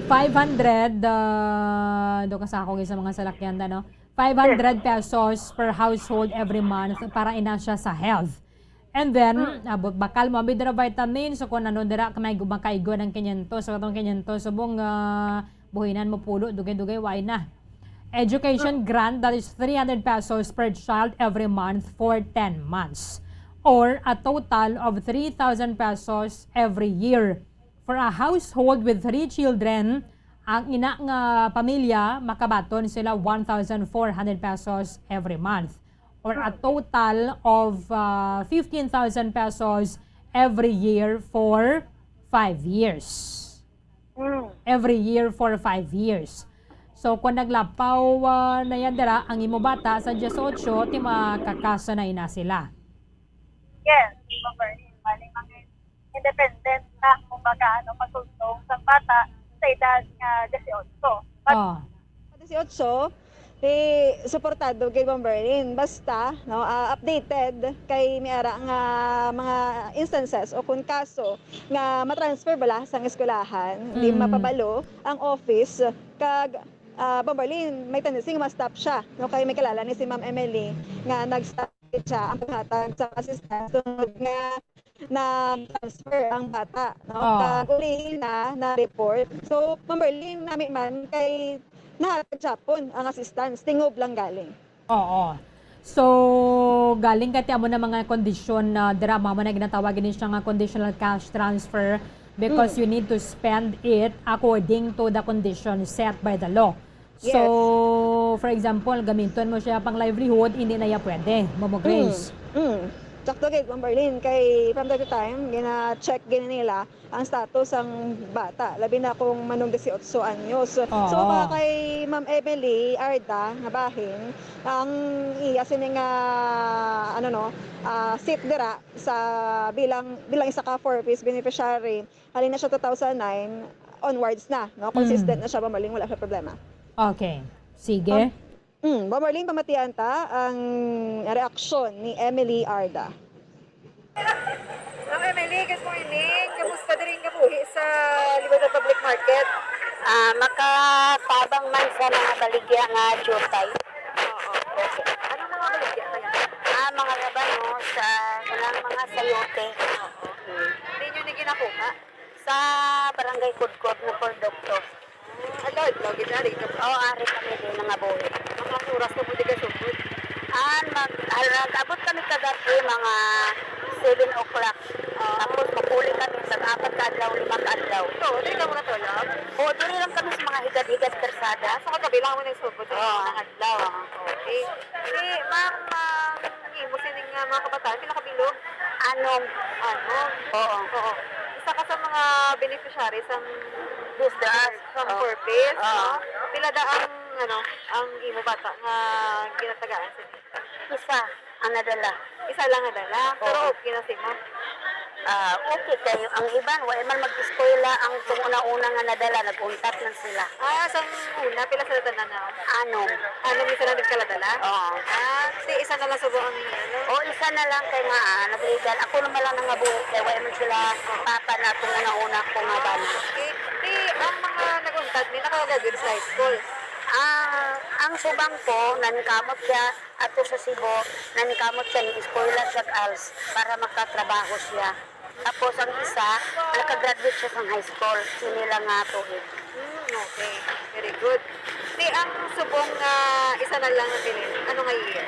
Five hundred, ah, do ka sa ako sa mga salakyan na, no? Five hundred pesos per household every month para ina siya sa health. And then, Mm. ah, bu-, bakal mo, abi dira vitamins, so kung ano dira, kamay gu-, makaigo ng kinyentos, so katong kinyentos, subong, ah, buhinan mo pulo, dugay-dugay, why na? Education Mm. grant, that is three hundred pesos per child every month for ten months. Or a total of three thousand pesos every year. For a household with three children, ang ina nga pamilya, makabaton sila one thousand four hundred pesos every month, or a Hmm. total of, ah, fifteen thousand pesos every year for five years. Hmm. Every year for five years. So, kung naglapaw, ah, na yan dira, ang imo bata sa diyes otso, ti makakasa na ina sila. Yes, Ma'am Bernie. Bali, mga independent na, kumbaga, ano, pagtulong sa bata sa edad nga diyes otso. But Oh. Diyes otso, eh, suportado gid, Ma'am Berlin. Basta, no, ah, updated kay may ara nga mga instances o kung kaso nga matransfer bala sang eskwelahan, di Mm. mapabalo ang office kag, ah, Ma'am Berlin, may tendency nga ma-stop siya, no, kay may kilala ni si Ma'am Emily nga nag-stop siya ang paghatag sa assistance tungod nga na-transfer ang bata, no? Oh. Kag ulihi na, na-report. So, Ma'am Berlin, nami man kay nahatag siya pon ang assistance, tingob lang galing. Oo. So, galing ka ti amo na mga kondisyon na dira, mama, na ginatawag ni siya nga conditional cash transfer because you need to spend it according to the condition set by the law. So, for example, gamiton mo siya pang livelihood, hindi na ya pwede, Momo Grace. Mm. Sakto gid, Ma'am Berlin, kay from time to time, gina-check gid nila ang status sang bata, labi na kung manong dieciocho anyos. So, Oo. Para kay Ma'am Emily Arda nga bahin, ang iya sini nga, ano, no, ah, seat dira sa bilang bilang isa ka four Ps beneficiary, halin na siya two thousand nine onwards na, no? Consistent na siya, Ma'am Berlin, wala siya problema. Okay. Sige. Mm, Ma'am Marlene, pamatian ta ang reaksyon ni Emily Arda. Ma'am Emily, good morning. Kamusta diri ang kabuhi sa Libertad Public Market? Ah, makatabang man sa mga baligya nga jutay. Oo. Anong mga baligya kaya? Ah, mga rabanos, sa kanang mga sayote. Di nyo ni ginakuha? Sa barangay Kudkod nga produkto. Adlaw-adlaw, gid ari ka. O, ari kami din nangabuhi. Mga oras na po di ka sugod. Ah, mag, ah, nag-abot kami kagabi mga seven o'clock. Tapos mag-uli kami sa apat ka adlaw, lima ka adlaw. Ito, diri ka muna tulog? O, diri lang kami sa mga higad-higad karsada. Sa kagabi lang mo nagsugod sa Oo. mga adlaw. Okay. Si ma'am, ah, imo sining nga mga kabataan, pila ka bilog? Anom. Ano? Oo. Oo. Isa ka sa mga beneficiary sang Yes, the sang oh. Four Ps, Oo. no? Pila da ang, ano, ang imo bata nga ginatagaan sa inyo? Isa ang nadala. Isa lang nga dala, pero Oo. Okay na si mo. Ah, okay kayo. Ang iban, wa man mag-eskwela ang itong una-una nga nadala, nag-untat lang sila. Ah, sang una, pila sila tanan na? Anom. Ano, minsan na nagkaladala? Oo. Ah, si isa na lang subo ang ano? O, isa na lang kay nga, ah, nag-legal. Ako naman lang nangabuhi kay wa man sila papa na itong una-una ko nga bana. Okay. Di, ang mga nag-untat, may nakagraduate sa high school. Ah, ang subang ko, naningkamot siya ato sa Cebu, naningkamot siya ni eskwela siya als para makatrabaho siya. Tapos ang isa, nakagraduate siya sa high school, sini lang nga tuig. Hmm, okay. Very good. Di, ang subong nga isa na lang ang bilin, ano nga year?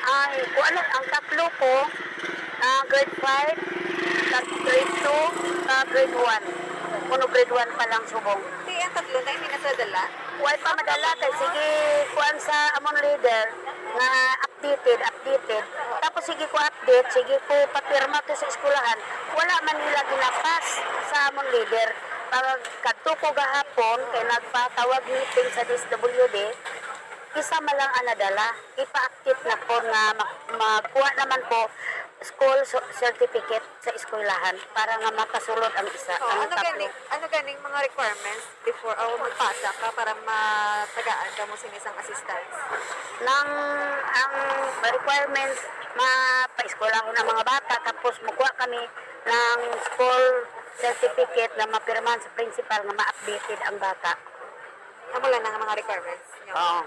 Ang, kung ano, ang tatlo ko, ah, grade five, kag grade two, kag grade one. Kuno grade one pa lang subong. Di, ang tatlo na, hindi na sila dala? Way pa madala kay sige kuan sa amon leader nga updated, updated. Tapos sige ko update, sige ko papirma to sa eskwelahan. Wala man nila ginapas sa amon leader. Pag kadto ko gahapon kay nagpatawag meeting sa D S W D, isa man lang ang nadala. Ipa-update na po nga ma- magkuha naman po school so- certificate sa eskwelahan para nga makasulod ang isa, Oh, ang ano tatlo. gani, ano ganing mga requirements before o magpasa ka para matagaan ka mo sini sang assistance? Nang ang requirements, mapaeskwelahon ang mga bata, tapos mukuha kami ng school certificate na mapirmahan sa principal nga ma-updated ang bata. Amo lang ang mga requirements nyo? Oo.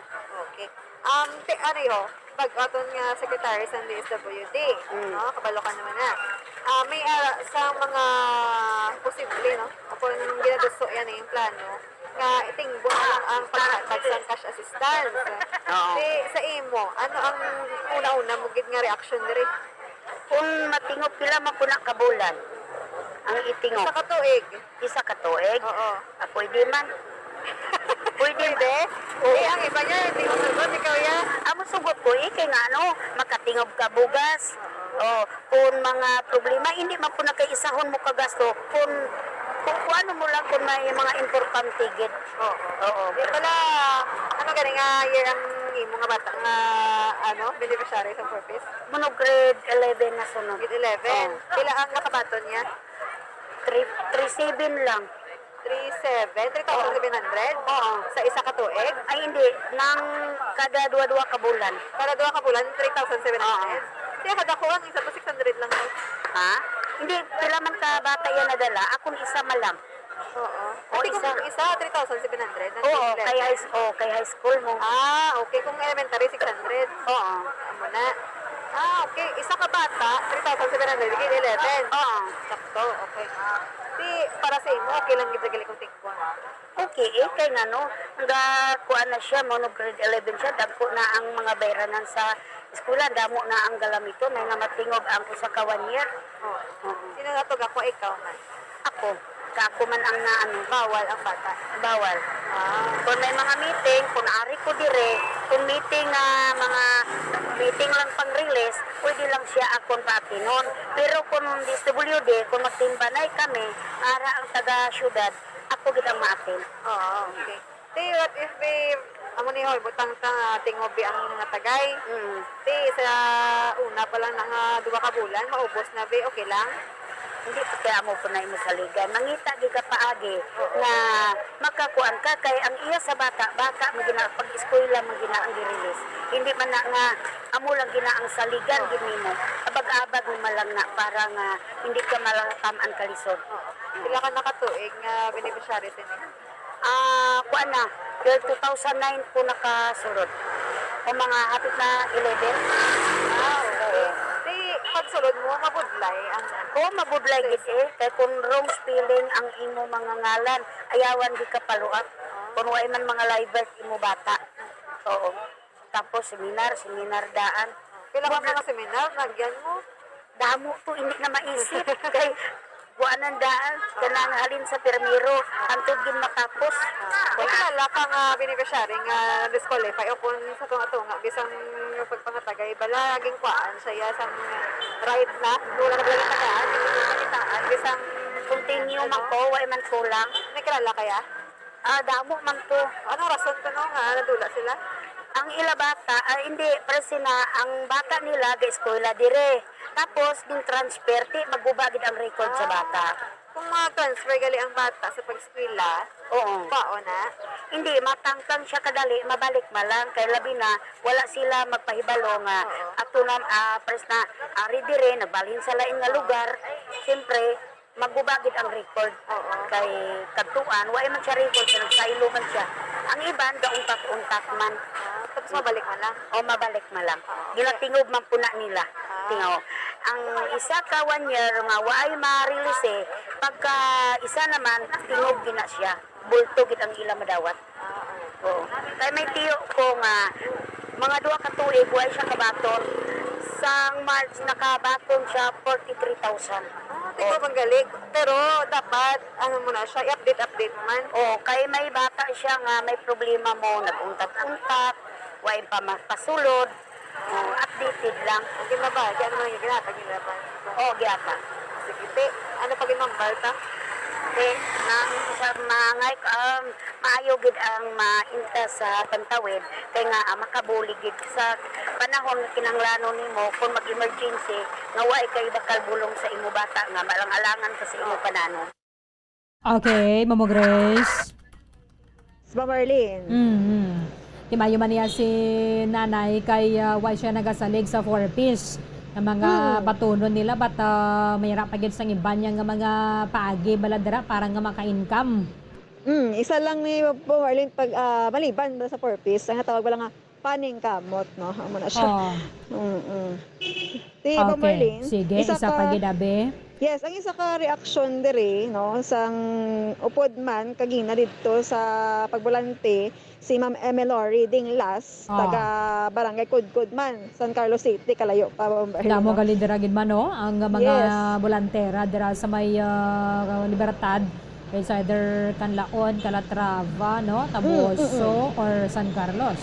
Okay. Um, te, ano yo, pag aton nga secretary sa D S W D, Mm. no? Kabalo ka naman na. Ah, may ah, sa mga posible, no? Kung ginaduso yan eh, yung plano, nga itingbo na lang ang paghatag sa cash assistance. Oo. Te, sa imo, ano ang una-una mo gid nga reaksyon diri? Kung matingog pila man po na kabulan ang itingog. Sa katuig? Isa ka tuig? Oo. Ah, pwede man. Pwede. Pwede? Eh, ang iba niya, hindi mo sugot, ikaw ya. Amo sugot ko eh, kay nga ano, makatingog ka bugas. Oh, kung mga problema, hindi man po na kay isahon mo kagasto. Kung, kung, kung ano mo lang, kung may mga importante gid. Oo. Oo. Di pala, ano gani nga year ang imo nga bata nga, ano, beneficiary sa four Ps? Mano grade eleven na sunod. Grade eleven. Oh. Pila ang nakabaton niya? Three, three seven lang. Three seven? Three thousand seven hundred? Oo. Sa isa ka tuig? Ay, hindi. Nang kada dua-dua ka bulan. Kada duha ka bulan, three thousand seven hundred? Oo. Kaya kada kuha, ang isa to six hundred lang to. Ha? Hindi, pila man ka bata yan nadala? Ako isa man lang. Oo. O, Pati kung isa. Isa, three thousand seven hundred? Nang Oo, grade kay high, eleven? oh, kay high school mo. Ah, okay. Kung elementary, six hundred. Oo. Amo na. Ah, okay. Isa ka bata, three thousand seven hundred. Grade eleven. Oo. Sakto, okay. Di, para sa imo, okay lang gid gali kung tingkuan. Okay, eh, kay ngano, nga kuan na siya, mo no grade eleven siya, dagko na ang mga bayranan sa eskwela, damo na ang galamito, may nga matingog ang usa ka one year. Oh. Oo. Sino na to? Ako, ikaw man. Ako, ka ako man ang naano, bawal ang bata. Bawal. Ah. Kung may mga meeting, kung ari ko dire, kung meeting nga mga meeting lang pang release, pwede lang siya akon paatinon. Pero kung D S W D, kung magtimbanay kami, ara ang taga syudad, ako gid ang maatin. Oo, okay. Ti, what if, be, amo ni, hol, butang ta nga tingobi ang mga tagay? Mm. Ti, sa una pa lang na nga duha ka bulan, maubos na, be, okay lang? Hindi pa kaya mo po na imo saligan. Mangita gid ka paagi Oo. nga makakuan ka kay ang iya sa bata, bata man gina, pag-eskwela man gina ang i-release. Hindi man na nga amo lang gina ang saligan Oo. gid nimo. Abag-abag mo man lang na para nga hindi ka malangtam ang kalisod. Oo. Pila ka nakatuig nga beneficiary sini? Ah, kuan na, year two thousand nine ko nakasulod. O mga hapit na eleven. Ah, okay. Oo. Di, pagsulod mo, mabudlay ang Oo, mabudlay gid eh. Kay kung wrong spelling ang imo mga ngalan, ayawan di ka paluat. Ah. Kung wa man mga live birth imo bata. Oo. Tapos seminar, seminar daan. Pila ka Mabla- mga seminar, nagyan mo? Damo to, hindi na maisip. Kay, buwanan daan, kanang halin sa primero, hangtod gid matapos. May kilala ka nga beneficiary nga disqualify o kung sa tunga-tunga, bisang pagpangatagay, bala, naging kuwaan siya, ya, sang right na, wala na bala yung tagaan, hindi na kitaan, bisang Continue man ano? ko, wa man kulang. May kilala kaya? Ah, damo man to. Anong rason to, no, nga nadula sila? Ang ila bata, ah, hindi, pero sina, ang bata nila ga-eskwela dire. Tapos, din transfer, ti, maguba gid ang record sa Ah. bata. Kung ma-transfer gali ang bata sa pag-eskwela, Oo. bao na? Hindi, matangtang siya kadali, mabalik man lang. Kay labi na, wala sila magpahibalo nga Oo. ato na, ah, pres na, ari dire, nagbalhin sa lain nga Oo. lugar. Siyempre, maguba gid ang record. Oo. Kay kadtuan, wa man siya record, kay nagsaylo man siya. Ang iban, gauntak-untak man. Ah, tapos mabalik man lang? O, mabalik man lang. Ah, okay. Ginatingob man puna nila. Ah. Tingo. Ang isa ka one year nga waay ma-release eh, pagka isa naman, tingog gina siya. Bulto gid ang ila madawat. Ah, okay. Oo. Kay may tiyo ko nga mga duha ka tuig, way siya kabaton. Sang March, nakabaton siya forty-three thousand. Ah, tingog Oh. ang galig. Pero dapat, ano mo na siya, i-update-update mo man. Oh, kay may bata siya nga may problema mo, nag-untat-untat, way pa mapasulod. Oh, updated lang. Ang ginabay, kaya naman yung ginatag nila ba? Oh, giyapa. Sige, te. Ano pa ginambal ta? Te, nang sa mga, um, maayo gid ang mainta sa pantawid, kay nga, ah, makabulig gid sa panahon nga kinahanglanon nimo kung mag-emergency, nga way kay bakal bulong sa imo bata, nga malang-alangan ka sa imo pananon. Okay, Mamo Grace. Si Ma'am Arlene. Mm-hmm. Timayo man niya si nanay kay, ah, why siya nagasalig sa Four Ps nga mga Hmm. batunon nila, but, ah, mayra pa gid sang iban niya nga mga paagi bala dira para nga maka-income. Mm, isa lang ni Ma'am Arlene pag, ah, maliban ba sa Four Ps, ang natawag bala nga paningkamot, no? Amo na siya. Oh. Mm-mm. Di ba, Okay. Marlene? Sige, isa isa pa ka gid, abi. Yes, ang isa ka reaksyon diri, no, sang upod man kagina didto sa pagbolante, si Ma'am Emelory Dinglas, Ah. taga Barangay Kudkod man, San Carlos City, kalayo pa, Ma'am Marlene, Damo no? gali dira gid man, no, ang mga Yes. bolantera dira sa may, ah, Libertad. It's either Canlaon, Calatrava, no? Taboso, Mm, mm, mm. or San Carlos?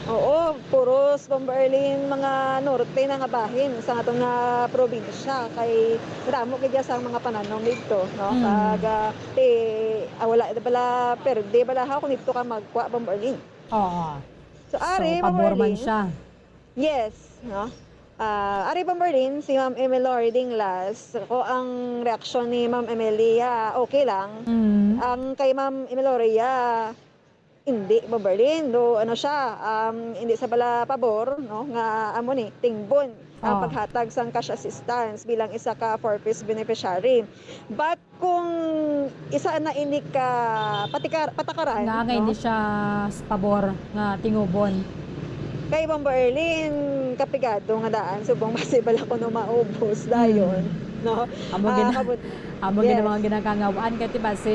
Oo, puros, Bomba Arlene, mga norte na nga bahin sa aton nga probinsya, kay madamo gid sa mga pananom didto, no? Mm. Kag, ah, ti, ah, wala na bala, perde bala ha kung didto ka magkuha, Bomba Arlene. Oo. So, So, ari, Bomba pabor man Arlene, siya. Yes, no? Ah, ari pa, Merlin, si Ma'am Emelory Dinglas, ko ang reaksyon ni Ma'am Emelia, okay lang. Mm. Ang kay Ma'am Emeloria, hindi, Ma'am Merlin. Do, ano siya, um, hindi sa bala pabor, no, nga amo ni, tingbon ang Oh. paghatag sang cash assistance bilang isa ka Four Ps beneficiary. But kung isa na ini ka patikar-, patakaran, Nga, nga no? hindi siya s-, pabor nga tingubon. Kay Bomba Erlin, kapigado nga daan, subong basi bala kuno maubos dayon. Mm. No? Amo Ah, gina-, kabut-, amo gina yes. mga ginakangawaan kay, diba, si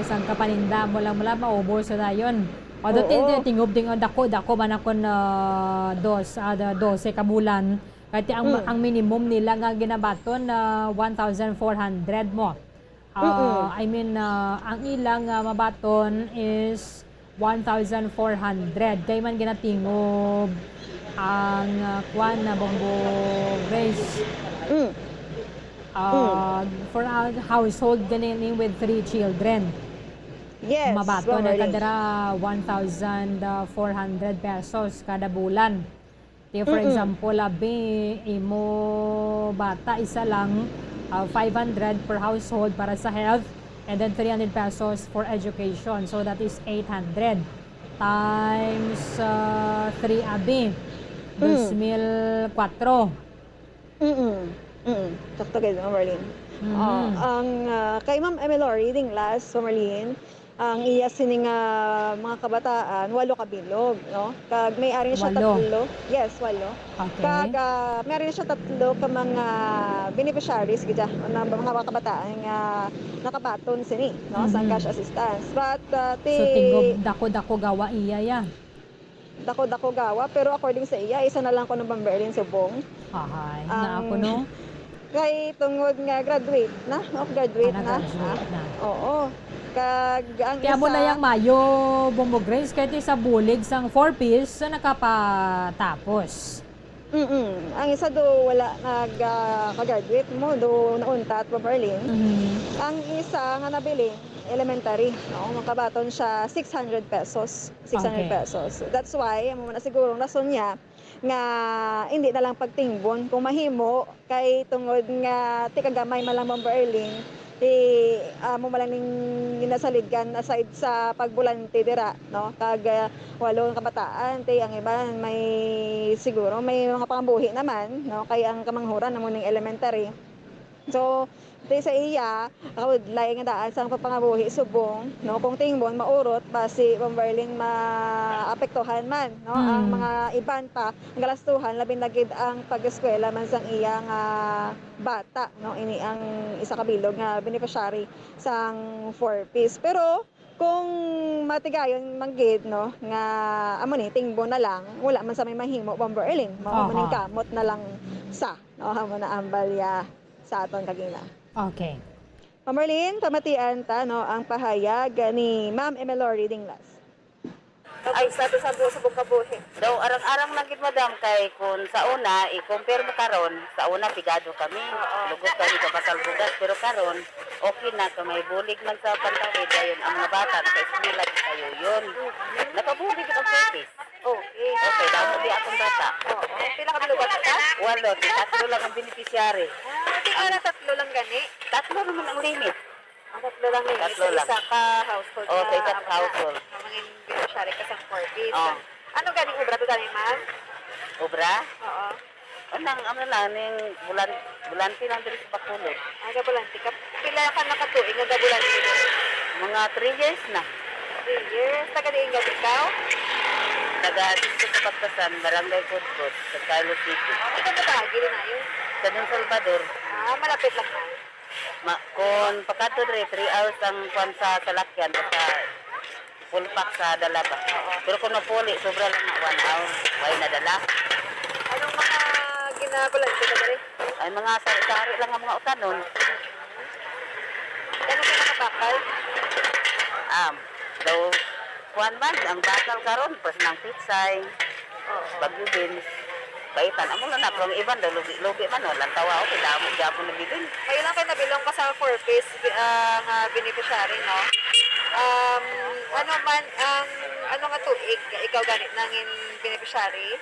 sang kapaninda mo lang, mo lang maubos na dayon. Although Oo. tin-, tingob ding ang dako-dako man akon, ah, dos, ah, da-, dose ka bulan. Kay ti ang, Mm. ang minimum nila nga ginabaton na one thousand four hundred mo. Ah, Mm-mm. I mean, ah, ang ilang, ah, mabaton is one thousand four hundred. Kay man ginatingob ang, ah, kwan na Bombo Grace. Mm. Ah, Mm. for a household ganin with three children. Yes, Mabaton na Bomberlin. Kadira one thousand four hundred pesos kada bulan. Ti, for Mm-mm. example, abi, imo bata, isa lang, ah, five hundred per household para sa health, and then three hundred pesos for education. So, that is eight hundred times, ah, three, abi. Mm. Dos mil kuwatro. Mm-mm. Mm-mm. Sakto gid, Ma'am Marlene. Mm. Oh, ang, ah, kay Ma'am Emelory Dinglas, Ma'am Marlene, ang iya sini nga mga kabataan, walo ka bilog, no? Kag may ari na siya Walo. tatlo. Yes, walo. Okay. Kag, ah, may ari na siya tatlo ka mga beneficiaries gid, ah, na mga kabataan nga nakabaton sini, no, sa Mhm. cash assistance. But, ah, ti- So, tingog dako-dako gawa iya, ya. Dako-dako gawa, pero according sa iya, isa na lang kuno, Bomberlin, subong. Ahay, Ang na ako, no? Kay tungod nga graduate na, o graduate Ah, na. nag-graduate Ah, na. oo. Kag ang Kaya mo isa na yang Mayo, Bombo Grace, kay ti sa bulig sang four Ps sa nakapatapos. Mm-mm. Ang isa do wala nag, ah, ka-graduate mo, do nauntat, Bomberlin. Mhm. Ang isa nga nabilin, elementary, no? Makabaton siya six hundred pesos. Six hundred Okay. pesos. That's why, amo na siguro ang rason niya nga hindi na lang pagtingbon kung mahimo, kay tungod nga ti kagamay man lang, Bomberlin, ti amo man lang ning ginasaliggan aside sa pagbulante dira, no? Kag, ah, walo nga kabataan, ti ang iban may, siguro may mga pangabuhi naman, no? Kay ang kamanghuran amo ning elementary. So, ti sa iya, kaudlay nga daan sang pagpangabuhi subong, no, kung tingbon maurot, basi, Bomberlin, maapektuhan man, no, ang Hmm. mga iban pa nga galastuhan, labi na gid ang pag-eskwela man sang iya nga bata, no, ini ang isa ka bilog nga beneficiary sang four Ps. Pero kung matigayon man gid, no, nga amo ni, tingbon na lang, wala man sa may mahimo, Bomberlin, mao man ning Aha. kamot na lang sa, no, amo na ang balya sa aton kagina. Okay. Ma'am Marlene, pamatian ta, no, ang pahayag ni Ma'am Emelory Dinglas. Ay, sa ato sa bu-, subong kabuhi. Daw, arang-arang lang gid, madam, kay kung sa una, i-compare mo karon, sa una, pigado kami. Oo. Lugod kami sa pasal bugas, pero karon, okay na, kay may bulig man sa pantawid, dayon ang mga bata, naka-eskwela gid kayo yun. Mm-hmm. Nakabulig gid ang service. Okay. Okay, damo di akong bata. Oo. Pila ka bilog bata ka? Walo, tatlo lang ang beneficiary. Ah, di ka na tatlo lang gani? Tatlo naman ang limit. Ang tatlo lang limit Tatlo sa lang. isa ka household Oo, sa na isa ka abot na. household. Ang mga beneficiary ka sa four Ps. Oo. Ano gani obra to gani, ma'am? Obra? Oo. Anang, ano lang, ning bulan-, bulante lang diri sa Bacolod. Ah, gabulante ka. Pila ka na ka tuig nga gabulante diri? Mga three years na. Three years. Taga diin gani ikaw? Taga dito sa Pagtasan, Barangay Kudkod, sa Carlos City. Ikaw na ba? Gili na yun? Sa Don Salvador. Ah, malapit lang na. Ma-, kung pakadto diri, three hours ang kwan sa salakyan, basta full pack sa dala ba. Oo. Pero kung napuli, sobra lang na one hour. Way nadala. Anong mga ginabalance ka diri? Ay, mga sari-sari lang ang mga utanon. Gano'n ka nakabakal? Um, daw, kuwan man, ang bakal karon, pas ng pitsay. Oo. Bagyo din. Kaitan, amo lang na, pero ang iban daw, lugi-lugi man, no? Lantawa, okay, damo, gyapon na bibin. Kayo lang kayo nabilong pa sa four Ps, ah, nga beneficiary, no? Um, ano man ang, ano nga tuig, ikaw ganit nangin beneficiary?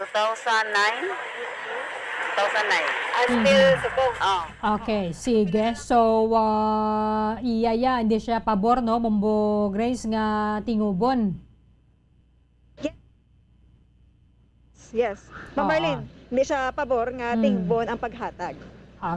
Two thousand nine? Mm-hmm. Two thousand nine. Until Mhm. subong? Oh. Okay, sige. So, ah, iya ya, hindi siya pabor, no, Mambo Grace, nga tingubon. Yes. Ma'am Oo. Marlene, hindi siya pabor nga Mm. tingbon ang paghatag.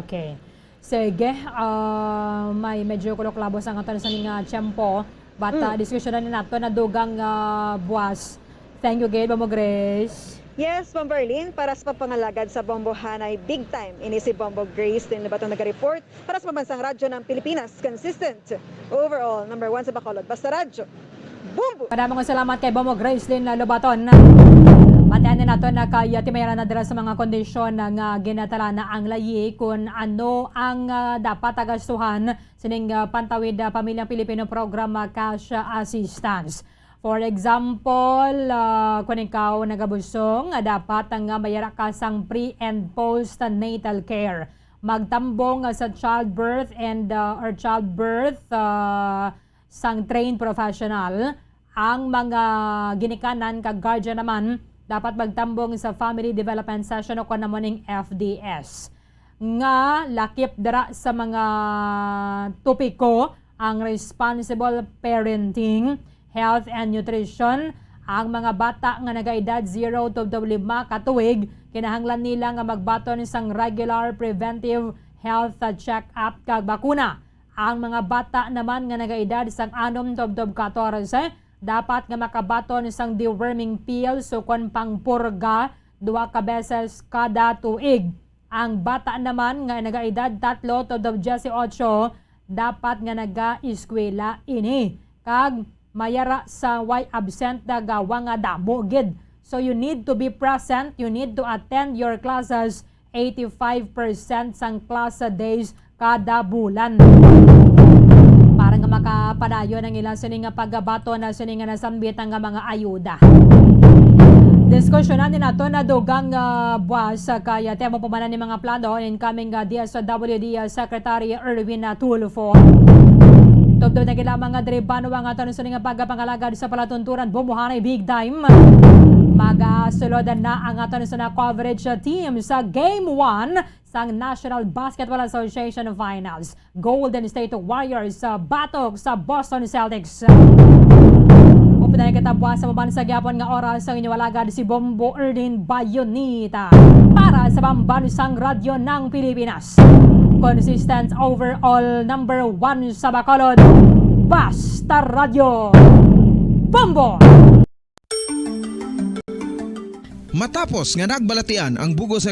Okay. Sige, ah, may medyo kuloklabo sa aton sa mga tiyempo, but, ah, Mm. diskusyonan na nato na dugang, ah, buwas. Thank you, gid, Mamo Grace. Yes, Bombo Arlene, para sa pagpangalagad sa Bombo Hanay, big time ini si Bombo Grace din ba itong nag-report para sa Pambansang Radyo ng Pilipinas. Consistent. Overall, number one sa Bacolod. Basta Radyo. Bombo! Madamo nga salamat kay Bombo Gracelyn Lobaton. Batian nato na kay Ate Mayra na dira sa mga kondisyon nga ginatala na ang layi kung ano ang, ah, dapat tagastuhan sining, ah, Pantawid, ah, Pamilyang Pilipino Program, ah, Cash Assistance. For example, ah, kung ikaw nagabusong, ah, dapat nga mayara ka sang pre and postnatal care. Magtambong, ah, sa childbirth and, ah, or childbirth, ah, sang trained professional. Ang mga ginikanan kag guardian naman dapat magtambong sa family development session o kon amo ning F D S. Nga lakip dira sa mga topiko ang responsible parenting, health and nutrition. Ang mga bata nga nagaedad zero tubtob lima ka tuig, kinahanglan nila nga magbaton sang regular preventive health check-up kag bakuna. Ang mga bata naman nga nagaedad sang anom tubtob katorse dapat nga makabaton sang deworming pills ukon pangpurga duha ka beses kada tuig. Ang bata naman nga nagaedad tatlo tubtob diyesotso dapat nga nagaeskwela ini kag mayara sa way absent nga gawa nga damo gid. So you need to be present, you need to attend your classes eighty-five percent sang class days kada bulan. Para nga makapadayon ang ila sini nga pagbaton na sini nga nasambit nga mga ayuda. Diskusyonan ni nato na dugang, ah, buwas, ah, kay, ah, temo pa man ni mga plano incoming, ah, D S W D, ah, Secretary Erwin, ah, Tulfo. Tubtob na gid lamang nga diri banwa nga aton sini nga pagpangalagad sa palatunturan, Bombo Hanay big time. Magasulod na ang aton sa coverage team sa Game one sang National Basketball Association Finals. Golden State Warriors sa batok sa Boston Celtics. Upod na kita buwas sa pambansang gihapon nga oras ang inyong alagad si Bombo Erdin Bayonita para sa Pambansang Radyo ng Pilipinas. Consistent overall number one sa Bacolod. Basta Radyo. Bombo! Matapos nga nagbalatian ang bug-os nga